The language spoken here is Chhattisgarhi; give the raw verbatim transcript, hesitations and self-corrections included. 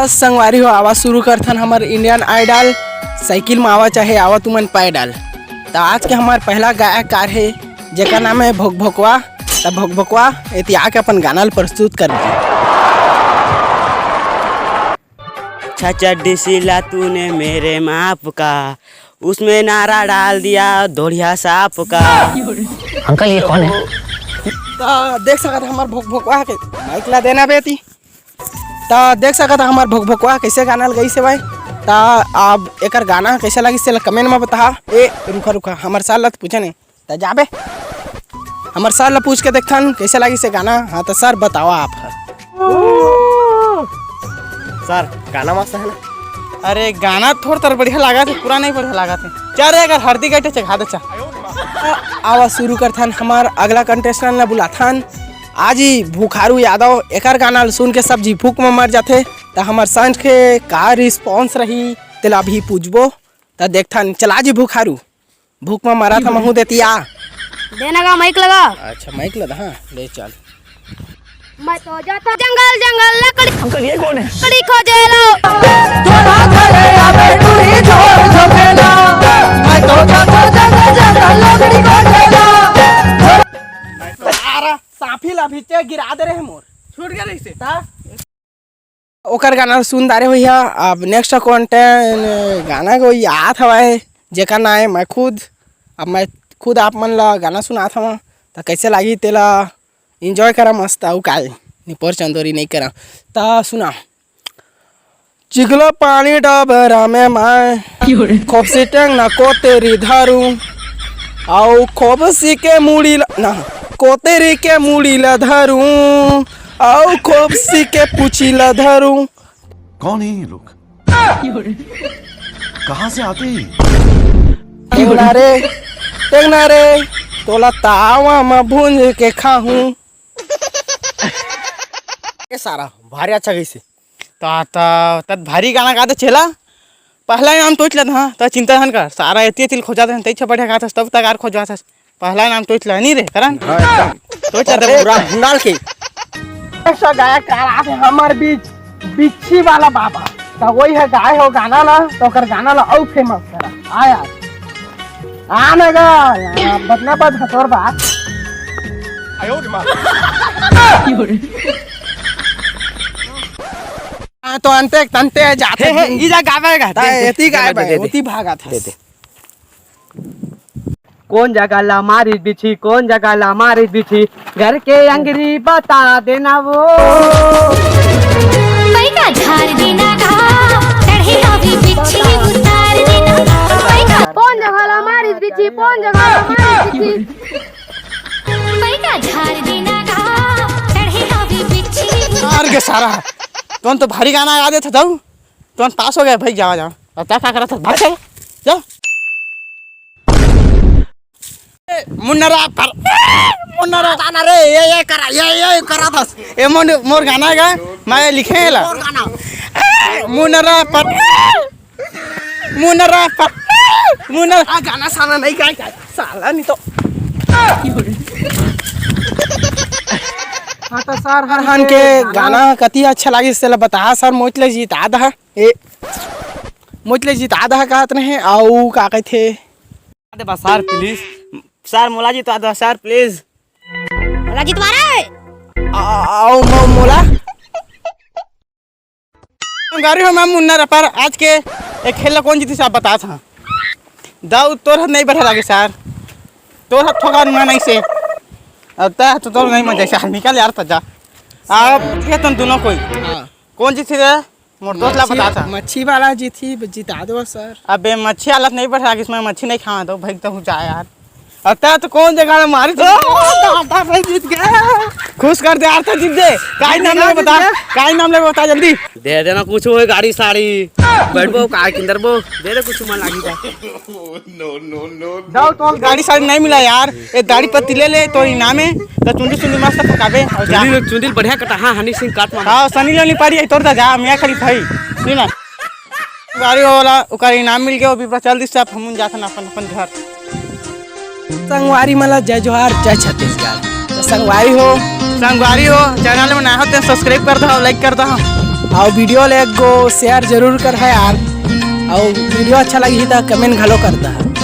संगवारी हो, आवा शुरू करथन हमर इंडियन आइडल। साइकिल में आवा चाहे आवा तुमन पैडल। त आज के हमर पहला गायककार हे, जेकर नाम हे भोकभोकवा। त भोकभोकवा एती आके अपन गाना ल प्रस्तुत कर दे। अच्छा चड्डी सिला तूने मेरे माप का, उसमें नारा डाल दिया धोड़िया सांप का। अंकल, ये कौन है? त देख सकत ह हमर भोकभोकवा के माइक ला देना बेटी। त देख सकत ह हमर भोकभोकवा कैसे गाना ल गइस हे भाई। त अब एकर गाना कैसे लगिस तेला कमेंट में बता। ए रुका रुका, हमर सार ला त पूछे नहीं। त जाबे हमर सार ला पूछ के देखथन कैसे लगिस हे गाना। हाँ त सर बतावा आप ह। सर, गाना मस्त है ना? अरे गाना थोड़ तर बढ़िया लागत हे, पूरा नहीं बढ़िया लागत हे। चल रे, अगर हरदी गटे चघा दे चा। आवा शुरू करथन हमर अगला कंटेस्टेंट ला बुलाथन। आज ही भूखारू यादव एकर गाना ल सुन के सब जी भूख में मर जाथे। त हमर संज के का रिस्पॉन्स रही तेला अभी पूछबो। त देखथन, चला जी भूखारू, भूख में मरा था महू देतिया। देना का माइक लगा। अच्छा माइक लगा, हाँ ले चल। मैं तो जाता जंगल जंगल लकड़ी, अंकल ये कौन है? लकड़ी खोजे लो। थोड़ा घरे आवे टूरी झोर झोंकेला। मैं तो जाता जंगल जंगल लकड़ी खोजेला। सारा सांफी ला भीचे गिरा दे रहे मोर। छूट गया रही से। ता? ओकर गाना सुन डारे होइहा। अब नेक्स्ट कंटेंट गाना को याद हवय, जेकर नाम है मैं खुद। अब मैं खुद आप मन ला गाना सुनात हवं, त कैसे लागी तेला एंजॉय करा मस्त। अउ काय निपोर चंदोरी नहीं करा त सुना। चिखला पानी डबरा में मैं, खोपसी टेंगना कोतेरी धरू, अउ खोपसी के मुड़ी ला ना, कोतेरी के मुड़ी ला धरू, अउ खोपसी के पूछी ला धरू। कौन है ये लोग? कहाँ से आते हैं? टेंगना रे, टेंगना रे, तोला तावा म भूंज के खाहूं। ए सारा भारी अच्छा गइसे। ता ता तत भारी गाना गा दे चेला। पहला इनाम टोच लेत हाँ, त चिंता हन कर। सारा एती एती खोजा दे, तई छ बढ़िया गात हस, तब तक आर खोजवात हस। पहला इनाम टोच ले नी रे, करन? हाँ, एकदम। टोच ले अरे, पूरा। भंगाल के। ऐसा गायक आ रहा है हमारे बीच, बिच्छी वाला बाबा। तो वही है गाय हो गाना ना, तो ओकर गाना ला अउ फेमस करा। आ यार। आ ना गा, यार, बदना बद हतोर बात। हाँ, तो अंते तंते जाते हे, हे, हैं। ई जा गावे गा। ता दे, दे, एती दे, गाय दे, भाई, दे, दे। ओती भागा था। दे, दे। कौन जगह ला मारी बिछी, कौन जगह ला मारी बिछी, घर के अंगरी बता देना वो। पैका झाड़ देना गा, चढ़े अभी बिच्छी उतार देना। पैका कौन जगह ला मारी बिछी, कौन जगह ला मारी बिछी। पैका झाड़ देना गा, चढ़े अभी बिच्छी। मार के सारा, तुम तो भारी गाना गा देते था, तुम पास हो गए भाई, जावा जावा। अब क्या, क्या करा था, भाग चल, जा। ए, मुन्नरा पर, ए, मुन्नरा गाना रे, ये, ये करा, ये, ये करा था। ए, मोर, मोर गाना है का? मैं लिखे ला। मोर गाना। ए, मुन्नरा पर, ए, मुन्नरा पर, ए, मुन्नरा। आ, गाना साला नहीं गाए, गाए। साला नहीं तो। हाँ, तो सर, हर हन के गाना कति अच्छा लागिस, तेला बता सर, मोच ले जीता दहा। ए, मोच ले जीता दहा कहत रहे, अउ का कहथे? दे बा सर, प्लीज। सर, मोला जितवा दो सर, प्लीज। मोला जितवा रे। आ, आओ, मो-, मोला। गाड़ी हो, मैं मुन्ना रपर। आज के एक खेल ला कौन जीती, आप बता था। दाऊ, तोर हाथ नहीं बढ़िया लागे सर। तोर हाथ ठोका ना नहीं से। अब ता तो तोर नहीं मजा सर, निकल यार, त जा। आप के तुम दोनों कोई। हाँ। कौन जीती रे? मोर दोस्त ला मच्छी, बता था। मच्छी वाला जीती, जिता दो सर। अबे मच्छी हालत नहीं बढ़िया लागे, इसमें मच्छी नहीं खावा दो भाई, तो जा यार। अता तो कौन जगह मारी थी? ओ, दादा भाई जीत गया। खुश कर दे यार, तो जीत दे। काई नाम लेके बता, काई नाम लेके बता जल्दी। दे देना कुछ हो, गाड़ी साड़ी, बैठबो कार के अंदर बो, दे दे कुछ मन लागी था। जाओ तो गाड़ी साड़ी नहीं मिला यार, ये दाढ़ी पत्ती ले ले, तो इनाम है, तो चुंदी चुंदी मस्त फकाबे और जा। चुंदी, चुंदी बढ़िया कटा, हाँ, हनी सिंह काट मामा। हाँ, सनी लियोनी पारी है, तोर दा जा, मियाँ खलीफा है, सुन ना। गाड़ी वाला ओकर इनाम मिल गया, अभी चल दिस, अब हम जाथन अपन अपन घर। संगवारी मला जय जोहार, जय छत्तीसगढ़। तो संगवारी हो, संगवारी हो, चैनल में नया हो तो सब्सक्राइब कर दो, लाइक कर दो। अउ video ला एक गो share जरूर करहा यार, अउ video अच्छा लगही त comment घलो कर दहा।